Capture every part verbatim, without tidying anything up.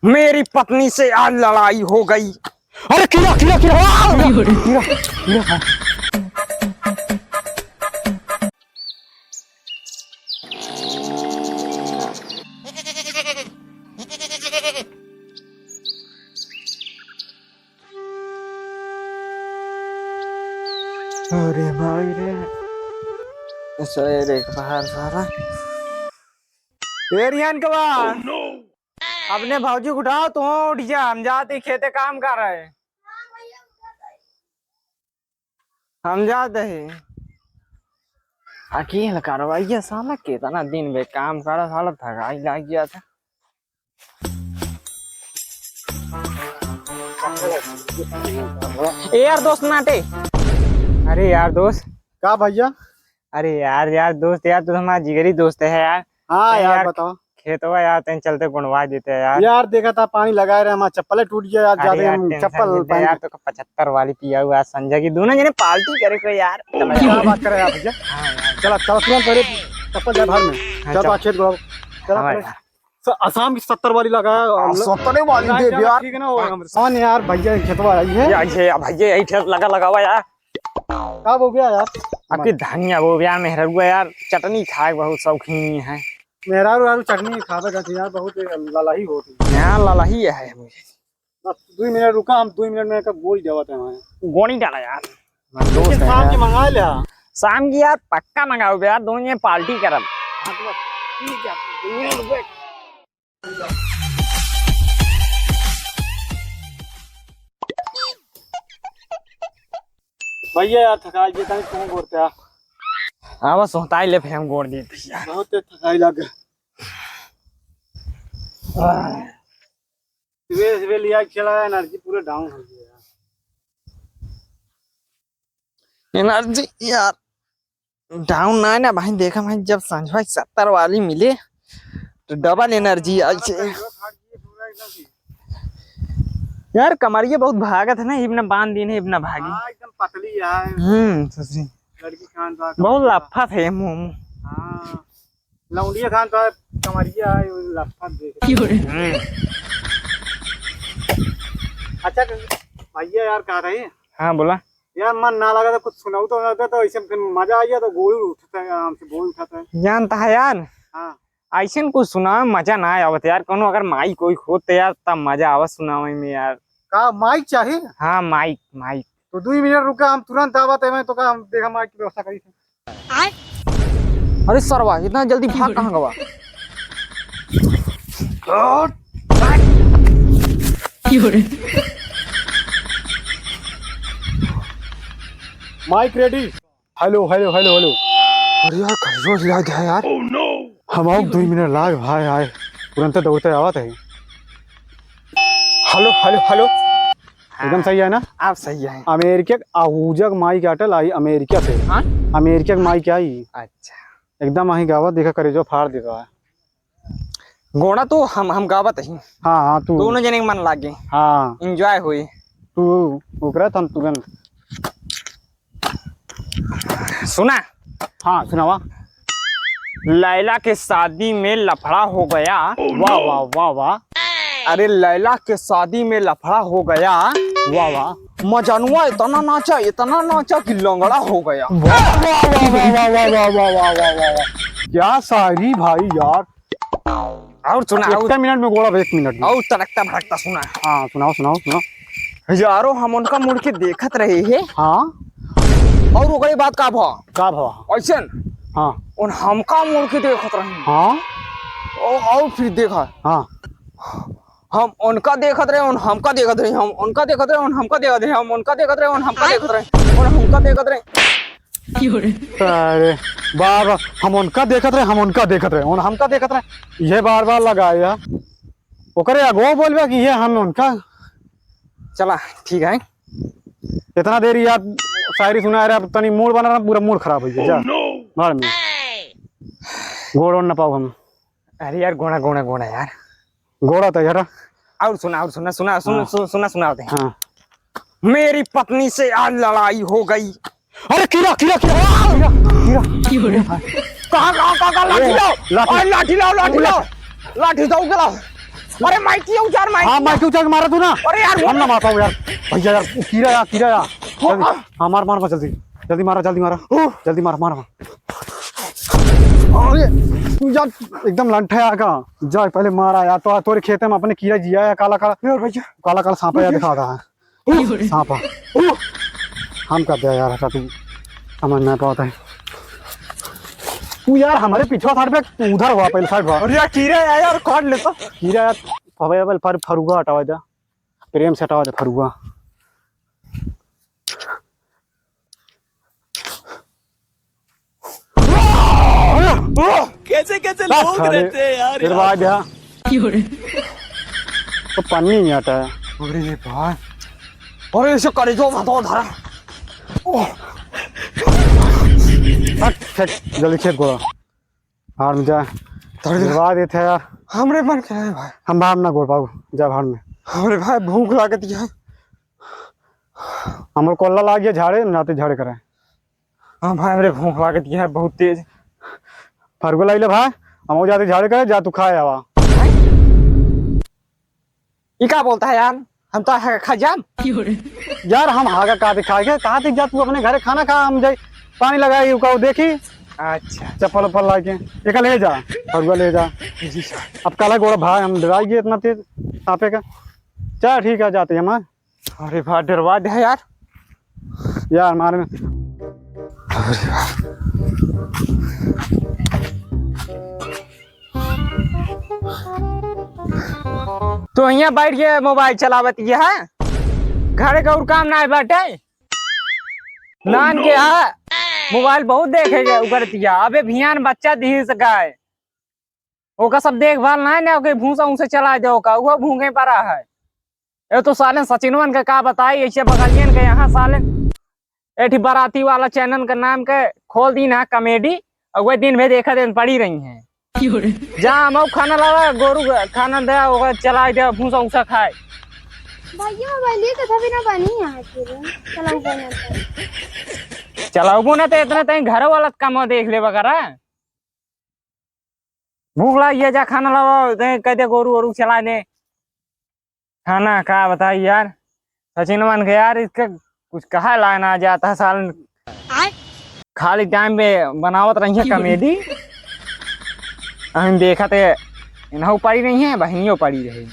मेरी पत्नी से आज लड़ाई हो गई। अरे कीड़ा, कीड़ा, कीड़ा, आ! कीड़ा, कीड़ा, कीड़ा। अरे भाई रे, सवेरे के बाहर सारा। ए रियान के बा। अपने भौजी को उठाओ, तू उठ जा, हम जाते खेते काम कर रहे। हम जाते हैं। अकेल करवाइए साला, कितना दिन बे काम करा साला, थकाई लाग गया था। ए यार दोस्त नाटे। अरे यार दोस्त। का भैया? अरे यार, यार दोस्त, यार तू हमारा जिगरी दोस्त है यार। हाँ तैं यार, यार बताओ। खेतवा यार तैं चलते गुणवा देते हैं यार। यार देखा था पानी लगाए रहे, हमारा चप्पल टूट गया यार, अरे ज्यादा यार, हम tension चप्पल मत ले पहन यार, तो पचहत्तर वाली पिया हुआ संजय की, दोनों जने पार्टी करे को यार। क्या बात करे यार भैया? हाँ यार। चला, चला तुरंत पहले चप्पल जाए बाहर में। हाँ, चल चल। तो खेत गुड़ाओ। चला हाँ पहले। यार। स-, आसाम की सत्तर वाली लगाया, आ, हम लोग सत्तर वाली लगाए दे चला, यार। ठीक है ना, वो हम कौन यार भैया खेतवा आई है? या, ये भैया यही ठेस लगा लगावा यार। का हो गया यार? आपकी धनिया हो गया, मेहररुआ यार, चटनी खाए बहुत शौकीन है। मेहरारू आरू चटनी खावे जाते यार, बहुत ललाही होत है। यहाँ ललाही है मुझे। बस दो मिनट रुका, हम दो मिनट में का गोली देवत है हमारे। गोली डाला यार। दोस्त है शाम यार। की मंगा लिया। शाम की यार पक्का मंगाओ बे यार, दोनों जने पार्टी करब। हाँ, तो बस ठीक है, दो मिनट रुको। भैया यार, थकाई जे तनी तुम गोड़ पे आ। आवा, सोहताई ले, फिर हम गोड़ दे भैया। बहुत तेज थकाई लग गया। सुबह सुबह लिया खेला, energy पूरा down हो गया यार। Energy यार down ना है ना भाई, देखा भाई, जब संझवा सत्तर वाली मिले तो double energy आई छे। यार कमरिया बहुत भागत है ना, इबना बांध दिन है, इबना भागी। हाँ, एकदम पतली है। हम्म, ससुरी। लड़की खान तो बहुत लफत है मुंह। हाँ, लौंडिया खान तो कमरिया है, वो लफत देख। हम्म। अच्छा भैया यार, कहा रही? हाँ, बोला। यार, मन ना लगा तो कुछ सुनाऊ तो ना दे, तो ऐसे फिर मजा आ गया, तो गोली उठता है, आराम से गोली उठाता है। जानता है यार, हाँ। ऐसे कुछ सुनावे में मजा ना आवत यार, कोनो अगर माइक कोई होत यार, तब मजा आवत सुनावे में यार। का माइक चाहिए? हाँ, माइक, माइक। तो दो ही मिनट रुका, हम तुरंत आवत है, मैं तो का हम देखा माइक की व्यवस्था करी। अरे सरवा, इतना जल्दी भाग कहाँ गवा? Mike ready. Hello, hello, hello, hello. अरे यार, कहियो लाग है यार। हम आओ, दो मिनट लाग, हाय, हाय। तुरंत दौड़ते आवत है। Hello, hello, hello. एकदम सही है ना? आप सही है। अमेरिका के आहूजा के माइक आटल आई अमेरिका से। हाँ? अमेरिका के माइक आई। अच्छा। एकदम अहीं गावत देखा करेजो फाड़ देता है। गोड़ा तो हम, हम गावत ही। हाँ, हाँ, तू। दोनों जने के मन लागे। हाँ। Enjoy होई। तू ओकरा त हम तुरंत। सुना। हाँ, सुनावा। लैला के शादी में लफड़ा हो गया। वाह, वाह, वाह, वाह। अरे, लैला के शादी में लफड़ा हो गया। वाह, वाह। मजनुआ इतना नाचा, इतना नाचा कि लंगड़ा हो गया। वाह, वाह, वाह। क्या शायरी भाई यार। और सुना, और कितना मिनट में गोड़ा, एक मिनट में। और तड़कता भड़कता सुना। हाँ, सुनाओ, सुनाओ, सुनाओ। यारो, हम उनका मुड़ के देखत रहे हैं। हाँ। और ओकरे बाद का भा? का भा? ऐसन? हाँ। उन हमका मुड़ के देखत रहे। हाँ। और, और फिर देखा। हाँ। हम उनका देखत रहे, उन हमका देखत रहे, हम उनका देखत रहे, उन हमका देखत रहे, हम उनका देखत रहे, उन हमका देखत रहे, उन हमका देखत रहे। अरे बार बार हम उनका देखत रहे, हम उनका देखत रहे, उन हमका देखत रहे, ये बार बार लगाया। ओकरे अगो बोलबे कि ये हम उनका। चला, ठीक है। इतना देर यार शायरी सुना रहे, अब तनी मूड बना रहा, पूरा मूड खराब हो गया। जा, भाड़ में। गोड़ ओड़ ना पाओ हम। अरे यार, गोड़ा, गोड़ा, गोड़ा यार। गोड़ा तो यार। और सुना, और सुना, सुना, सुन, हाँ। सु-, सुना, सुना होते हैं। हाँ। मेरी पत्नी से आज लड़ाई हो गई। अरे कीड़ा, कीड़ा, कीड़ा, कीड़ा, कीड़ा। कहाँ, कहाँ, कहाँ, कहाँ? लाठी ए, लाओ। लाठी। अरे लाठी लाओ, लाठी लाओ। लाठी दो के लाओ। अरे माइकी उचार, माइकी। हाँ, माइकी उचार के मारा तू ना। अरे यार, हम ना मारता हूँ यार। भैया यार, वो कीड़ा यार, कीड़ा यार। जल्दी। हाँ, मार, मार, मार, जल्दी। जल्दी मारा, जल्दी मारा। जल्दी मारा, मार, मार। अरे, तू जा, एकदम लंठा है का। जा, पहले मारा यार, तो तोरे खेते में अपने कीड़ा जिया है, काला, काला। यार भैया। काला, काला सांपा यार भैया। दिखा रहा है। सांपा। हम कर दिया यार, हटा तू। समझ में पाता है। तू यार हमारे पीछे side पे उधर हुआ, पहले side हुआ। अरे यार, कीड़ा है यार, काट लेता। कीड़ा यार, अबे, अबे, फर-, फरुआ हटावा जा। प्रेम से हटावा जा, फरुआ। कैसे कैसे बस लोग साले, रहते हैं यार, फिर यार। बाद यहाँ। क्यों रे? तो पानी नहीं आता है। अरे ये भाई, अरे इसे करे जो भातो धरा। ओह। हट, फेंक, जल्दी खेत गोड़ा। भाड़ में जा। धर दे। गिरवा देते हैं यार। हमरे मन के है भाई। हम भाड़ ना गोड़ पाऊ, जा भाड़ में। हमरे भाई भूख लागत है। हमर कोल्ला लाग गया झाड़े, नाते झाड़े करे। हाँ भाई, हमरे भूख लागत है बहुत तेज। फरुआ लाइले भाई, हम जाते झाड़े करे, जा तू खाए आवा। ई का बोलता है यार? हम तो हागा खा जाम। यार, हम हागा का दिखाए के? कहाँ तक जा तू अपने घरे खाना खा, हम जाई पानी लगाई, उका देखी। अच्छा। चप्पल उप्पल लाके, एक ले जा, फरुआ ले जा। जी सर। अब काला गोड़ा भाई, हम डराई गए इतना तेज सांपे का। चल ठीक है, जाते हैं हम, हाँ। अरे भाई, डरवा दे यार। यार, मारे में। अरे भाई। तो हियाँ बैठ के मोबाइल चलावत ये है, घरे का और काम नाहीं बाटे। नान के है, मोबाइल बहुत देखे के उगरतिया। अबे भियान बच्चा दिहिस गाय, ओका सब देखभाल नाहीं ना, ओके भूसा उसे चला दे ओका, उहो भूखे परा है। ए तो साले सचिनवन के का बताई, ऐसे बगलियन के यहाँ साले एठी बाराती वाला चैनल के नाम के खोल दीन है कॉमेडी, और वह दिन भर देखा दिन पड़ी रही हैं। क्यों रे? जा हम खाना लावा, गोरू के खाना दे, ओकर चला दे, भूसा उसा खाए। भैया मोबाइल के कथा बिना बनी है फिर, चलाऊ बना तो। चलाऊ बना तो इतना तई घर वाला काम देख ले बकरा। भूख लाग गया, जा खाना लावा, तई कह दे गोरू ओरू चला दे। खाना का बताई यार, सचिनवन के यार, इसके कुछ कहा लाना जाता है साल। आय। खाली टाइम पे बनावत रही है कॉमेडी। हम देखा थे, इन्हों पड़ी नहीं है, बहनियों पड़ी रही।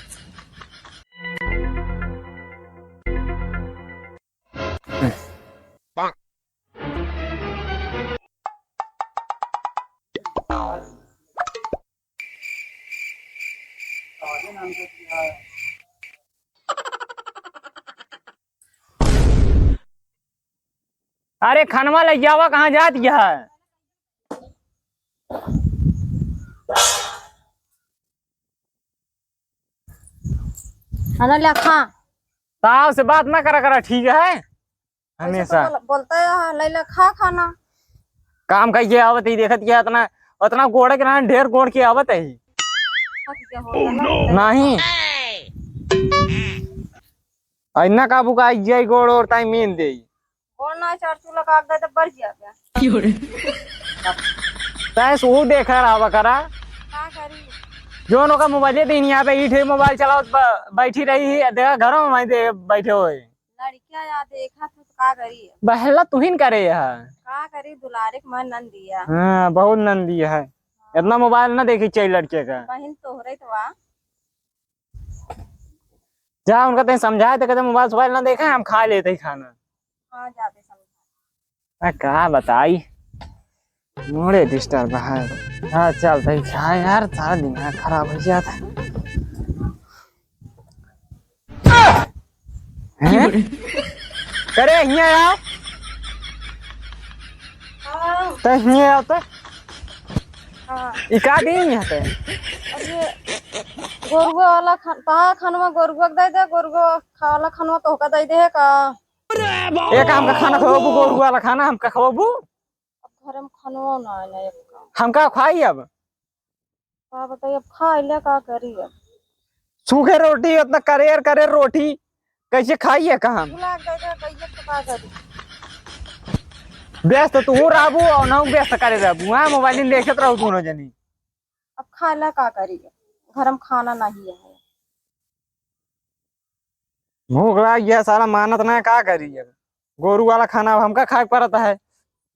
अरे खनवा लइ जावा, कहाँ जात यह? खाना ले खा। ताव से बात ना करा करा, ठीक है? ऐसे हमेशा। तो बोल-, बोलता है, "हाँ, ले ले, खा खाना।" काम कइके आवत ही, देखत क्या इतना, उतना गोड़े के ना, ढेर गोड़ के आवत ही। नहीं। ऐना काबू का आई जाई गोड़ और ताई मेन देई। गोड़ ना चार चूल्हा का आग दे तो बढ़ जाता। तैं सो देखा रहा करा। का करी? जोन ओका मोबाइले दीन यहाँ पे, ईठे मोबाइल चलावत ब-, बैठी रही है, देखा घरों में दे बैठे होए। लड़किया या देखा तो का करी? बहला तुहिन करे है। का करी, दुलारे के मन नंदिया। हाँ, बहुत नंदी है। हाँ। इतना मोबाइल ना देखी चाहिए लड़के का। बहिन तोहरे तो बा। जा उनका तैं समझाए तो कहते मोबाइल सोबाइल ना देखे, हम खा लेते ही खाना। हाँ, जाते समझा। आ, का बताई, मूडे डिस्टर्ब है। हाँ, चल, तई खा यार, सारा दिमाग खराब हो जाता है। हैं? करे, हियाँ आओ। हाँ। तैं हियाँ आओ तो। हाँ। ई का दिन यहाँ पे? अरे, गोरुआ वाला खान-, तहाँ खानवा गोरुआ के दे दे, गोरुआ खा-, वाला खानवा तोहका दे दे है का? एक हमका खाना खवाबू, गोरुआ वाला खाना हमका खवाबू। अब घर में खनवा ना है ना एक का। हम का खाई अब? का बताई, अब खाई ले, का करी अब? सूखे रोटी, उतना करेर करेर रोटी, कैसे खाई है का हम? भुला गए थे, कैसे तो का करी? व्यस्त तू रहबू और ना व्यस्त करे रहबू, हाँ, मोबाइल में देखत रहू दोनों जनी। अब खाए ला का करी? घर में खाना नहीं है। भूख लाग गया, साला मानत ना, का करी अब? गोरू वाला खाना अब हमका खाए के पड़त है।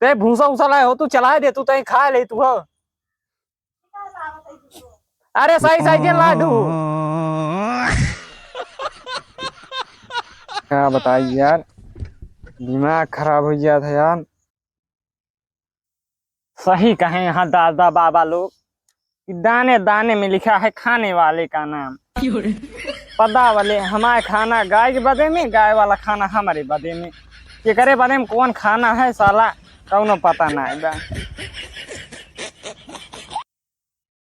ते भूसा उसा लाए हो, तू चलाए दे, तू तई खा ले तू हो। अरे सही सही के लाडू। का बताई यार, दिमाग खराब हो गया था यार। सही कहे यहाँ दादा बाबा लोग कि दाने दाने में लिखा है खाने वाले का नाम। पता वाले हमारे खाना गाय के बदे में, गाय वाला खाना हमारे बदे में। केकरे बदे में कौन खाना है साला, कौनो पता ना बा।